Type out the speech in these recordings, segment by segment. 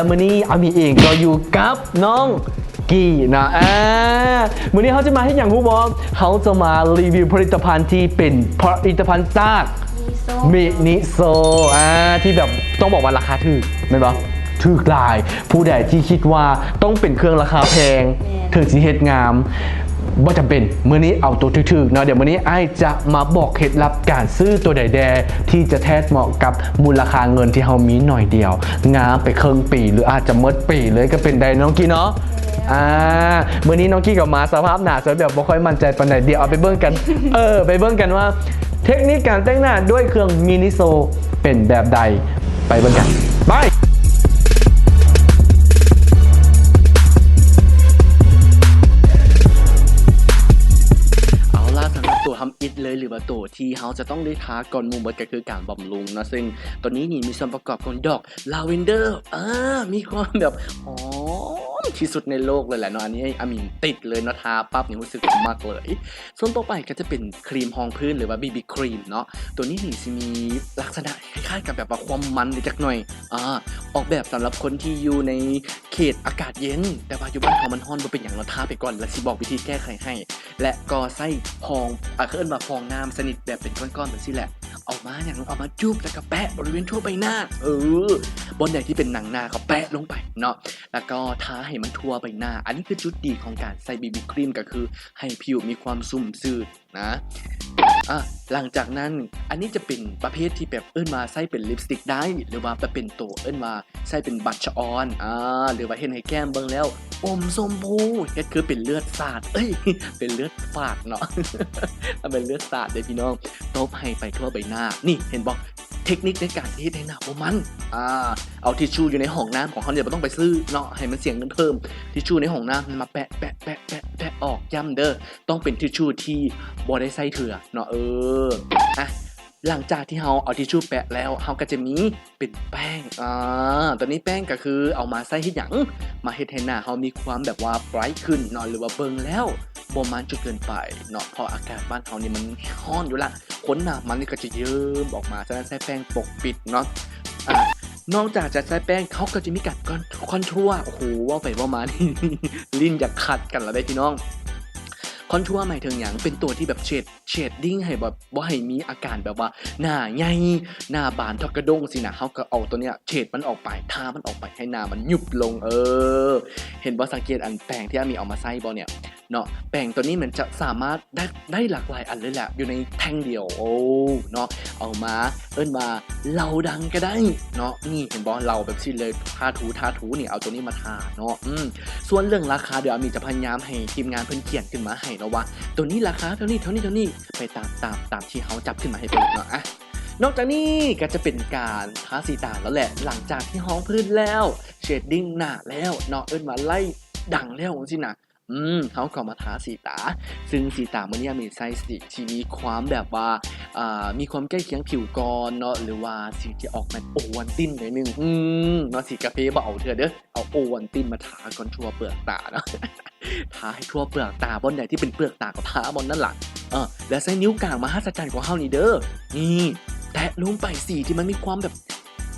ມື້ນີ້ອາມີເອງກໍຢູ່ກັບນ້ອງກີ້ນະ ອາ ມື້ນີ້ເຮົາຈະມາເຮັດຫຍັງຮູ້ບໍ່? ເຮົາຈະມາຣີວິວຜະລິດຕະພັນທີ່ເປັນຜະລິດຕະພັນຈາກ ມິນິໂຊ ອາ ທີ່ແບບຕ້ອງບອກວ່າລາຄາຖືກ ແມ່ນບໍ່? ຖືກຫຼາຍ. ຜູ້ໃດທີ່ຄິດວ່າຕ້ອງເປັນເຄື່ອງລາຄາແພງ ແມ່ນ ເຖິງຊິເຮັດງາມ ບໍ່ຈຳເປັນ. ມື້ນີ້ເອົາໂຕຖືກໆເນາະ. ດຽວມື້ນີ້ອ້າຍຈະມາບອກເຄັດລັບການຊື້ໂຕໃດແດ່ ທີ່ຈະແທດເໝາະກັບມູນລະຄ່າເງິນທີ່ເຮົາມີໜ້ອຍດຽວ ງາມໄປເຄິ່ງປີ ຫຼືອາດຈະໝົດປີເລີຍກໍເປັນໄດ້ເນາະ ນ້ອງກີ້ເນາະ. ອາ ມື້ນີ້ນ້ອງກີ້ກໍມາສະພາບໜ້າຈະແບບບໍ່ຄ່ອຍໝັ້ນໃຈປານໃດ. ດຽວເອົາໄປເບິ່ງກັນ ເອີ ໄປເບິ່ງກັນວ່າເທັກນິກການແຕ່ງໜ້າດ້ວຍເຄື່ອງມິນິໂຊເປັນແບບໃດ. ໄປເບິ່ງກັນ ໄປ. ເອົາລະ ສຳລັບໂຕທຳອິດເລີຍ ຫຼືວ່າໂຕທີ່ເຮົາຈະຕ້ອງໄດ້ທາກ່ອນໝູ່ໝົດ ກໍຄືການບຳລຸງເນາະ. ເຊິ່ງໂຕນີ້ນີ້ມີສ່ວນປະກອບຂອງດອກລາເວັນເດີ ອາ ມີຄວາມແບບຫອມທີ່ສຸດໃນໂລກເລີຍແຫຼະເນາະ. ອັນນີ້ອາມີນຕິດເລີຍເນາະ ທາປັບນີ້ຮູ້ສຶກມັກເລີຍ. ສ່ວນຕໍ່ໄປກໍຈະເປັນຄຣີມຮອງພື້ນ ຫຼືວ່າບີບີຄຣີມເນາະ. ໂຕນີ້ນີ້ຊິມີລັກສະນະຄ້າຍໆກັບແບບວ່າຄວາມມັນຈັກໜ່ອຍ ອາ ອອກແບບສຳລັບຄົນທີ່ຢູ່ໃນເຂດອາກາດເຢັນ ແຕ່ວ່າຢູ່ບ້ານເຮົາມັນຮ້ອນ ບໍ່ເປັນຫຍັງເນາະ ທາໄປກ່ອນ ແລ້ວຊິບອກວິທີແກ້ໄຂໃຫ້. ແລະກໍໃຊ້ຟອງ ອາ ເອີ້ນວ່າຟອງນ້ຳຊະນິດແບບເປັນກ້ອນໆແບບຊີ້ແຫຼະ ເອົາມາຫຍັງ ເອົາມາຈຸບ ແລ້ວກໍແປະບໍລິເວນທົ່ວໃບໜ້າ ເອີ ບ່ອນໃດທີ່ເປັນໜັງໜ້າກໍແປະລົງໄປເນາະ ແລ້ວກໍທາໃຫ້ມັນທົ່ວໃບໜ້າ. ອັນນີ້ຄືຈຸດດີຂອງການໃຊ້ບີບີຄຣີມ ກໍຄືໃຫ້ຜິວມີຄວາມຊຸ່ມຊື່ນ ນະ ອາ ຫຼັງຈາກນັ້ນ ອັນນີ້ຈະເປັນປະເພດທີ່ແບບເອີ້ນວ່າໃຊ້ເປັນລິບສະຕິກໄດ້ ຫຼືວ່າຈະເປັນໂຕເອີ້ນວ່າໃຊ້ເປັນບລັດຊອອນ ອາ ຫຼືວ່າເຮັດໃຫ້ແກ້ມເບິ່ງແລ້ວອົມຊົມພູ ເຮັດຄືເປັນເລືອດສາດ ເອີຍ ເປັນເລືອດຟາດເນາະ ເປັນເລືອດສາດເດ້ພີ່ນ້ອງ ຕົບໃຫ້ໄປທົ່ວໃບໜ້າ. ນີ້ເຫັນບໍ່? ເທັກນິກໃນການເຮັດໃຫ້ໜ້າບໍ່ມັນ ອາ ເອົາທິຊຊູຢູ່ໃນຫ້ອງນ້ຳຂອງເຮົານີ້ ບໍ່ຕ້ອງໄປຊື້ເນາະ ໃຫ້ມັນເສຍເງິນເພີ່ມ ທິຊຊູໃນຫ້ອງນ້ຳມາແປະ ແປະ ແປະ ແປະ ແປະອອກ ຢ້ຳເດີ ຕ້ອງເປັນທິດຊູທີ່ບໍ່ໄດ້ໃຊ້ເທື່ອເນາະ. ເອີ ອະ ຫຼັງຈາກທີ່ເຮົາເອົາທິດຊູແປະແລ້ວ ເຮົາກໍຈະມີເປັນແປ້ງ ອາ ຕອນນີ້ແປ້ງກໍຄືເອົາມາໃຊ້ເຮັດຫຍັງ? ມາເຮັດໃຫ້ໜ້າເຮົາມີຄວາມແບບວ່າໄບຣທ໌ຂຶ້ນເນາະ ຫຼືວ່າເບິ່ງແລ້ວບໍ່ມັນຈົນເກີນໄປເນາະ ເພາະອາກາດບ້ານເຮົານີ້ມັນຮ້ອນຢູ່ລະ ຄົນໜ້າມັນນີ້ກໍຈະເຍິ້ມອອກມາ ສະນັ້ນໃຊ້ແປ້ງປົກປິດເນາະ. ອາ ນອກຈາກຈະໃຊ້ແປ້ງ ເຮົາກໍຈະມີການຄອນ ຄອນທົວ ໂອ້ໂຫ ເວົ້າໄປເວົ້າມານີ້ ລີ້ນຢາກຂັດກັນແລ້ວເດ້ພີ່ນ້ອງ. ຄອນທົວໝາຍເຖິງຫຍັງ? ເປັນຕົວທີ່ແບບເຊດ ເຊດດິ້ງໃຫ້ແບບບໍ່ໃຫ້ມີອາການແບບວ່າໜ້າໃຫຍ່ ໜ້າບານເທົ່າກະດ້ງຊີ້ນະ ເຮົາກໍເອົາຕົວເນີ້ຍເຊດມັນອອກໄປ ທາມັນອອກໄປ ໃຫ້ໜ້າມັນຍຸບລົງ. ເອີ ເຫັນບໍ່? ສັງເກດອັນແປງທີ່ອາມີເອົາມາໃຊ້ບໍ່ເນຍ ເນາະ ແປງຕົວນີ້ມັນຈະສາມາດໄດ້ ໄດ້ຫຼາກຫຼາຍອັນເລີຍແຫຼະ ຢູ່ໃນແທ່ງດຽວ ໂອ້ ເນາະ ເອົາມາເອີ້ນວ່າເລົາດັງກໍໄດ້ເນາະ. ນີ້ເຫັນບໍ່? ເລົາແບບຊີ້ເລີຍ ທາຖູ ທາຖູ ນີ້ ເອົາຕົວນີ້ມາທາເນາະ. ອືມ ສ່ວນເລື່ອງລາຄາ ດຽວອາມີຈະພະຍາຍາມໃຫ້ທີມງານເພິ່ນຂຽນຂຶ້ນມາໃຫ້ເນາະວ່າ ຕົວນີ້ລາຄາເທົ່ານີ້ ເທົ່ານີ້ ເທົ່ານີ້ ໄປຕາມ ຕາມ ຕາມທີ່ເຮົາຈັບຂຶ້ນມາໃຫ້ເບິ່ງເນາະ. ອະ ນອກຈາກນີ້ກໍຈະເປັນການທາສີຕາແລ້ວແຫຼະ ຫຼັງຈາກທີ່ຮອງພື້ນແລ້ວ ເຊດດິ້ງໜ້າແລ້ວເນາະ ເອີ້ນວ່າໄລ່ດັງແລ້ວຈັ່ງຊີ້ນະ ອືມ ເຮົາກໍມາທາສີຕາ ຊຶ່ງສີຕາມື້ນີ້ມີໃຊ້ສີທີ່ມີຄວາມແບບວ່າ ອ່າ ມີຄວາມໃກ້ຄຽງຜິວກ່ອນເນາະ ຫຼືວ່າສີທີ່ອອກແບບໂອວັນຕິນໜ້ອຍໜຶ່ງ ອືມ ເນາະ ສີກາເຟບໍ່ເອົາເທື່ອເດີ້ ເອົາໂອວັນຕິນມາທາກ່ອນທົ່ວເປືອກຕາເນາະ ທາໃຫ້ທົ່ວເປືອກຕາ ບ່ອນໃດທີ່ເປັນເປືອກຕາກໍທາບ່ອນນັ້ນລະ ເອີ ແລ້ວໃຊ້ນິ້ວກາງມະຫັດສະຈັນຂອງເຮົານີ້ເດີ້ ນີ້ ແຕະລົງໄປ ສີທີ່ມັນມີຄວາມແບບ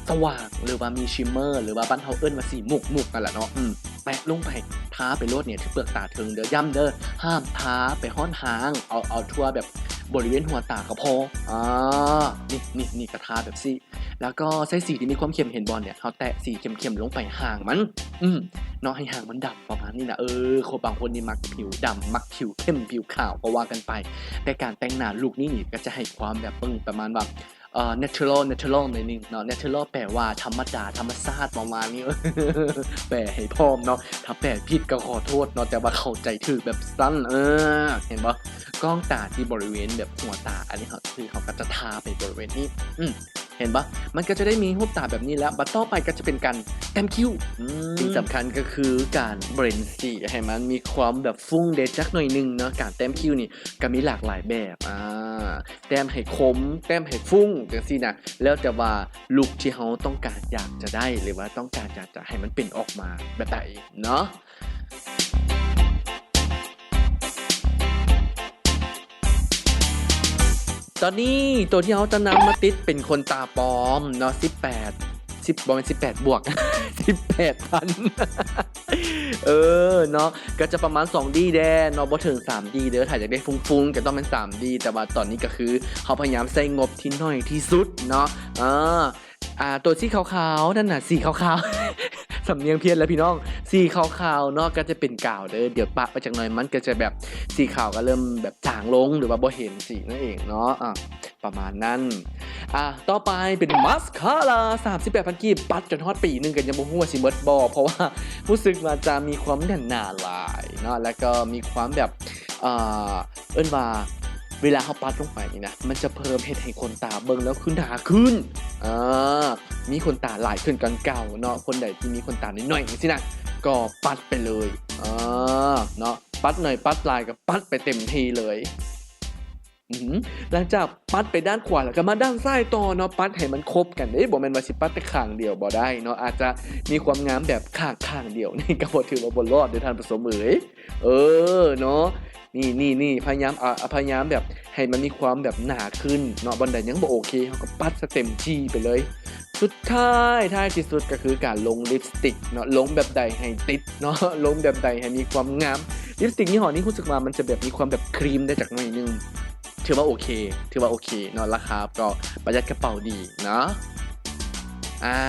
ສະຫວ່າງ ຫຼືວ່າມີຊິມເມີ ຫຼືວ່າບ້ານເຮົາເອີ້ນວ່າສີມຸກໆ ນັ້ນແຫຼະເນາະ ອືມ ແປະລົງໄປ ທາໄປໂລດນີ້ ທີ່ເປືອກຕາເທິງເດີ້ ຢ້ຳເດີ້ ຫ້າມທາໄປຮອດຫາງ ເອົາ ເອົາທົ່ວແບບບໍລິເວນຫົວຕາກໍພໍ ອາ ນີ້ ນີ້ ນີ້ກໍທາແບບຊີ້ ແລ້ວກໍໃຊ້ສີທີ່ມີຄວາມເຂັ້ມ ເຫັນບໍ່ເນຍ ເຮົາແຕະສີເຂັ້ມໆລົງໄປຫາງມັນ ອືມ ເນາະ ໃຫ້ຫາງມັນດຳປະມານນີ້ນະ ເອີ ຄົນບາງຄົນນີ້ມັກຜິວດຳ ມັກຜິວເຂັ້ມ ຜິວຂາວ ກໍວ່າກັນໄປ ແຕ່ການແຕ່ງໜ້າລຸກນີ້ນີ້ ກໍຈະໃຫ້ຄວາມແບບ ເບິ່ງປະມານວ່າ ເອີ natural natural ໜ້ອຍໜຶ່ງເນາະ natural ແປວ່າທຳມະດາ ທຳມະຊາດ ປະມານນີ້ ແປໃຫ້ພ້ອມເນາະ ຖ້າແປຜິດກໍຂໍໂທດເນາະ ແຕ່ວ່າເຂົ້າໃຈຖືກແບບຊັ້ນ ເອີ ເຫັນບໍ່ ກ້ອງຕາທີ່ບໍລິເວນແບບຫົວຕາ ອັນນີ້ເຮົາ ຄືເຮົາກໍຈະທາໄປບໍລິເວນນີ້ ອືມ ເຫັນບໍ່ ມັນກໍຈະໄດ້ມີຮູບຕາແບບນີ້ແລ້ວ ບັດຕໍ່ໄປກໍຈະເປັນການແຕ້ມຄິ້ວ ອືມ ສິ່ງສຳຄັນກໍຄືການເບລນສີໃຫ້ມັນມີຄວາມແບບຟຸ້ງແດ່ຈັກໜ້ອຍໜຶ່ງເນາະ ການແຕ້ມຄິ້ວນີ້ກໍມີຫຼາກຫຼາຍແບບ ອາ ແຕ້ມໃຫ້ຄົມ ແຕ້ມໃຫ້ຟຸ້ງ ຈັ່ງຊີ້ນະ ແລ້ວແຕ່ວ່າລຸກທີ່ເຮົາຕ້ອງການຢາກຈະໄດ້ ຫຼືວ່າຕ້ອງການຢາກຈະໃຫ້ມັນເປັນອອກມາແບບໃດເນາະ. ຕອນນີ້ໂຕທີ່ເຮົາຈະນຳມາຕິດເປັນຂົນຕາປອມເນາະ ສິບແປດ ສິບ ບໍ່ແມ່ນສິບແປດບວກ ສິບແປດພັນ ເອີເນາະ ກໍຈະປະມານສອງດີແດ່ເນາະ ບໍ່ເຖິງສາມດີເດີ. ຖ້າຢາກໄດ້ຟຸ້ງໆ ກໍຕ້ອງແມ່ນສາມດີ ແຕ່ວ່າຕອນນີ້ກໍຄືເຮົາພະຍາຍາມໃຊ້ງົບທີ່ໜ້ອຍທີ່ສຸດເນາະ. ເອີ ອ່າ ໂຕສີຂາວໆ ນັ້ນນະ ສີຂາວໆ ສຳນຽງພຽນແລ້ວພີ່ນ້ອງ ສີຂາວໆ ເນາະ ກໍຈະເປັນກາວເດີ. ດຽວປະໄປຈັກໜ່ອຍ ມັນກໍຈະແບບ ສີຂາວກໍເລີ່ມແບບຈາງລົງ ຫຼືວ່າບໍ່ເຫັນສີນັ້ນເອງເນາະ. ອ່າ ປະມານນັ້ນ. ອ່າ ຕໍ່ໄປເປັນມາສຄາຣາ ສາມສິບແປດພັນກີບ ປັດຈົນຮອດປີໜຶ່ງກໍຍັງບໍ່ຮູ້ວ່າຊິໝົດບໍ່ ເພາະວ່າຮູ້ສຶກວ່າຈະມີຄວາມແໜ້ນໜາຫຼາຍເນາະ ແລ້ວກໍມີຄວາມແບບ ອ່າ ເອີ້ນວ່າເວລາເຮົາປັດລົງໄປນີ້ນະ ມັນຈະເພີ່ມເຮັດໃຫ້ຂົນຕາເບິ່ງແລ້ວຄືໜາຂຶ້ນ ອ່າ ມີຂົນຕາຫຼາຍຂຶ້ນກວ່າເກົ່າເນາະ. ຄົນໃດທີ່ມີຂົນຕາໜ້ອຍໆ ຈັ່ງຊີ້ນະ ກໍປັດໄປເລີຍ ອ່າ ເນາະ ປັດໜ້ອຍປັດຫຼາຍກໍປັດໄປເຕັມທີ່ເລີຍ. ອື ຫຼັງຈາກປັດໄປດ້ານຂວາແລ້ວ ກໍມາດ້ານຊ້າຍຕໍ່ເນາະ ປັດໃຫ້ມັນຄົບກັນເດ້ ບໍ່ແມ່ນວ່າຊິປັດແຕ່ຂ້າງດຽວ ບໍ່ໄດ້ເນາະ ອາດຈະມີຄວາມງາມແບບຂ້າງ ຂ້າງດຽວນີ້ ກໍບໍ່ຖືວ່າບໍ່ລອດເດີ້ທ່ານຜູ້ຊົມເອີຍ. ເອີເນາະ ນີ້ໆໆ ພະຍາຍາມ ອ່າ ພະຍາຍາມແບບໃຫ້ມັນມີຄວາມແບບໜາຂຶ້ນເນາະ. ບ່ອນໃດຍັງບໍ່ໂອເຄ ເຮົາກໍປັດໃຫ້ເຕັມທີ່ໄປເລີຍ. ສຸດທ້າຍ ທ້າຍທີ່ສຸດກໍຄືການລົງລິບສະຕິກເນາະ ລົງແບບໃດໃຫ້ຕິດເນາະ ລົງແບບໃດໃຫ້ມີຄວາມງາມ. ລິບສະຕິກຍີ່ຫໍ້ນີ້ຮູ້ສຶກວ່າມັນຈະແບບມີຄວາມແບບຄຣີມແດ່ຈັກໜ້ອຍໜຶ່ງ ຖືວ່າໂອເຄ ຖືວ່າໂອເຄເນາະ ລາຄາກໍປະຢັດກະເປົາດີເນາະ. ອ່າ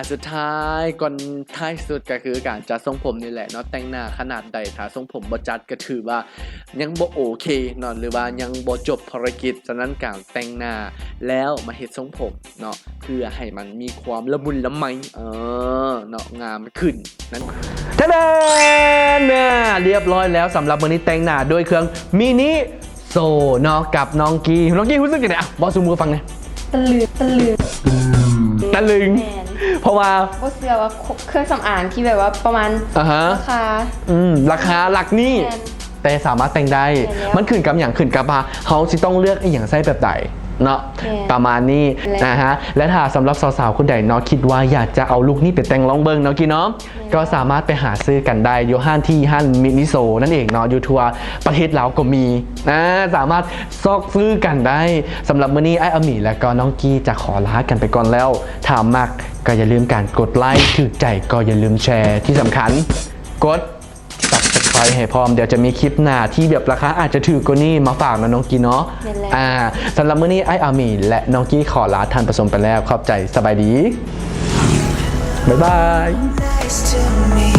ສຸດທ້າຍ ກ່ອນ ທ້າຍສຸດກໍຄືການຈັດຊົງຜົມນີ້ແຫຼະເນາະ. ແຕ່ງໜ້າຂະໜາດໃດ ຖ້າຊົງຜົມບໍ່ຈັດກໍຖືວ່າຍັງບໍ່ໂອເຄເນາະ ຫຼືວ່າຍັງບໍ່ຈົບພາລະກິດ. ສະນັ້ນການແຕ່ງໜ້າແລ້ວມາເຮັດຊົງຜົມເນາະ ເພື່ອໃຫ້ມັນມີຄວາມລະມຸນລະໄມ ເອີ ເນາະ ງາມຂຶ້ນນັ້ນ. ທະດາ ນະ ລຽບຮ້ອຍແລ້ວ ສຳລັບມື້ນີ້ແຕ່ງໜ້າດ້ວຍເຄື່ອງມິນິ ໂຊເນາະ ກັບນ້ອງກີ້. ນ້ອງກີ້ຮູ້ສຶກຈັ່ງໃດ? ອ່ະ ເວົ້າສູ່ໝູ່ຟັງແດ່. ຕະລຶງ ຕະລຶງ ຕະລຶງ ແມ່ນ ເພາະວ່າ ບໍ່ເຊື່ອວ່າ ເຄື່ອງສຳອາງທີ່ແບບວ່າປະມານ ອ່າຮະ ລາຄາ ອືມ ລາຄາຫຼັກນີ້ ແມ່ນ ແຕ່ສາມາດແຕ່ງໄດ້. ແມ່ນແລ້ວ ມັນຂຶ້ນກັບຫຍັງ? ຂຶ້ນກັບວ່າເຮົາຊິຕ້ອງເລືອກອີ່ຫຍັງໃຊ້ແບບໃດເນາະ ແມ່ນ ປະມານນີ້ ແລະ ນະຮະ. ແລະ ຖ້າສຳລັບສາວໆຄົນໃດເນາະ ຄິດວ່າຢາກຈະເອົາລຸກນີ້ໄປແຕ່ງລອງເບິ່ງເນາະ ກີ້ເນາະ ແມ່ນ ກໍສາມາດໄປຫາຊື້ກັນໄດ້ຢູ່ຮ້ານ ທີ່ຮ້ານມິນິໂຊນັ້ນເອງເນາະ ຢູ່ທົ່ວປະເທດລາວກໍມີ ອ່າ ສາມາດຊອກຊື້ກັນໄດ້. ສຳລັບມື້ນີ້ ອ້າຍອາມີ ແລະ ກໍນ້ອງກີ້ຈະຂໍລາກັນໄປກ່ອນແລ້ວ. ຖ້າມັກກໍຢ່າລືມການກົດໄລ ຖືກໃຈກໍຢ່າລືມແຊ ທີ່ສຳຄັນກົດ Subscribe ໃຫ້ພ້ອມ. ດຽວຈະມີຄລິບໜ້າທີ່ແບບລາຄາອາດຈະຖືກກວ່ານີ້ມາຝາກເນາະ ນ້ອງກີ້ເນາະ. ແມ່ນແລ້ວ ອ່າ ສຳລັບມື້ນີ້ ອ້າຍອາມີ ແລະ ນ້ອງກີ້ຂໍລາທ່ານຜູ້ຊົມໄປແລ້ວ. ຂອບໃຈ ສະບາຍດີ ບາຍບາຍ.